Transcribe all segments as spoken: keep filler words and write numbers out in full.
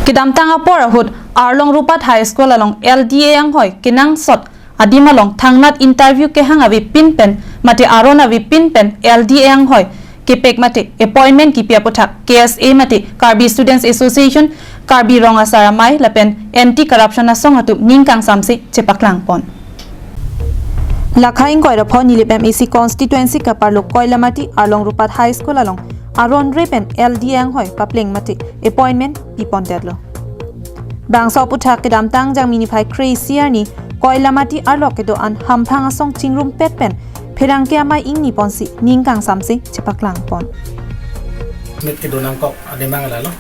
Kedamtang apor ahut Arlong Rupat High School along L D A anghoi kenangsot adim along thangnat interview kehang avepin pen mate aron avepin pen L D A anghoi kepek mate appointment kipi aputhak K S A mate Karbi Students Association, Karbi Rong Asar Amei lapen Anti Corruption Asong atum ning kangsamse chepaklangpon. Lakha ingkoi ra pho Nilip M A C constituency kaparlo Koilamati Arlong Rupat High School along aron re pen L D A anghoi papleng mate appointment pipondetlo. Bangso aputhak kedamtang Jangmi niphai kre-isi arni Koilamati arlo kedo-an hamphang asong chingrumpet pen pherangke amei ingniponsi ning kangsamse chepaklangpon. Mit kedo nangkok ademang lalo.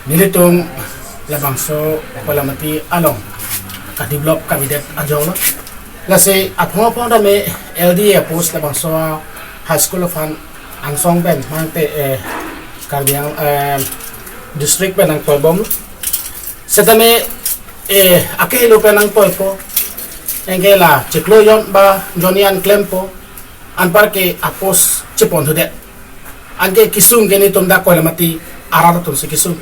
Nelitum labangso Koilamati along kadevelop kavedet ajok lo. Lasi aphong aphong tame L D A post labangso high school aphan angsong pen mangte, eh, Karbi Ang-, eh, district pen nangtoibom. Setame, eh, akehelo pen nangtoipo. Anke la chiklo jon ba jon an klempo. Anparke apost cheponthudet. Anke kesung ke nelitum dak Koilamati arat atumsi kesung.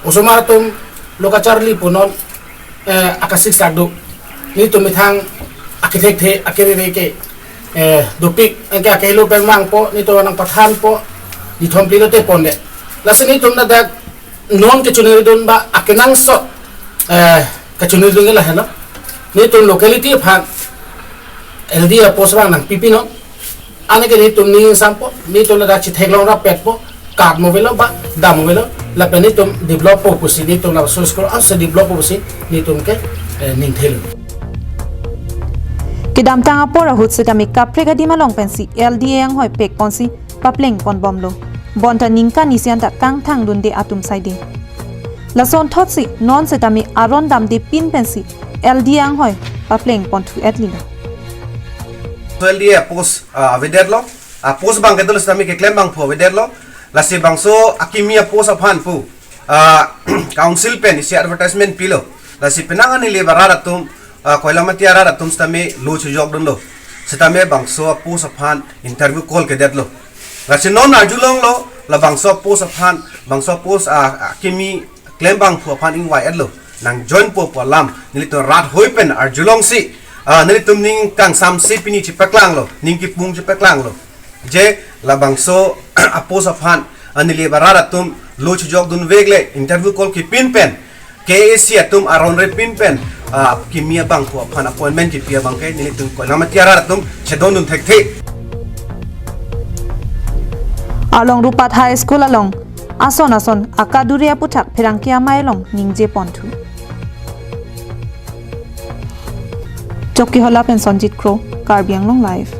Osomar atum lo kacharli pu non, eh, akasik sak do. Nelitum methang akethekthe akerere ke, eh, dopik, anke akehelo pen vangpo, nelitum nangpathanpo, nithom pli lote pondet. Lasi nelitum ladak non kechoningridun ba akenangsot, eh, kechoningridun ke lahelo. Nelitum locality aphan L D A post vang nangpipi non. Anke nelitum ning sampo, nelitum ladak chetheklong rapetpo, card mo avelo ba, dam mo avelo, lapen nelitum developpo pusi, nelitum la source ko ase developpo pusi, nelitum ke, eh, ning thelo. Kedamtang apor ahut setame kaprek adim along pensi L D A anghoi pekponsi paplengponbomlo. Bonta ningkan isi anta kangthangdunde atum saide. Lasonthotsi non setame aron damdepin pensi L D A anghoi paplengponthu-etlilo. So L D A post, ah, avedetlo. Ah, post abang kedo setame keklem abangphu avedetlo. Lasi bangso akimi apost aphan pu, ah, council pen isi advertisement pilo. Lasi penang anile ba rat atum, ah, Koilamati arat atum setame lo chejokdunlo. Setame bangso apost aphan interview call kedetlo. Lasi non arjulonglo, labangso apost aphan, bangso apost, ah, akimi klem abangphu aphan ingvai-etlo. Nang joinpo pu alam nelitum rat hoi pen arjulongsi, ah, nelitum ning kangsamse pini chepaklanglo, ning kipung chepaklanglo. Je labangso apost aphan, ah, neli ba rat atum lo chejokdunvek le interview call kipin pen, K A C atum aron repin pen, ah, kimi abangphu aphan appointment kipi abang ke nelitum Koilamati arat atum chedondun thekthe. Arlong Rupat High School along ason ason akadure aputhak pherangke amei along ningjeponthu. Chokihola pen Sonjit Kro, Karbi Anglong Live.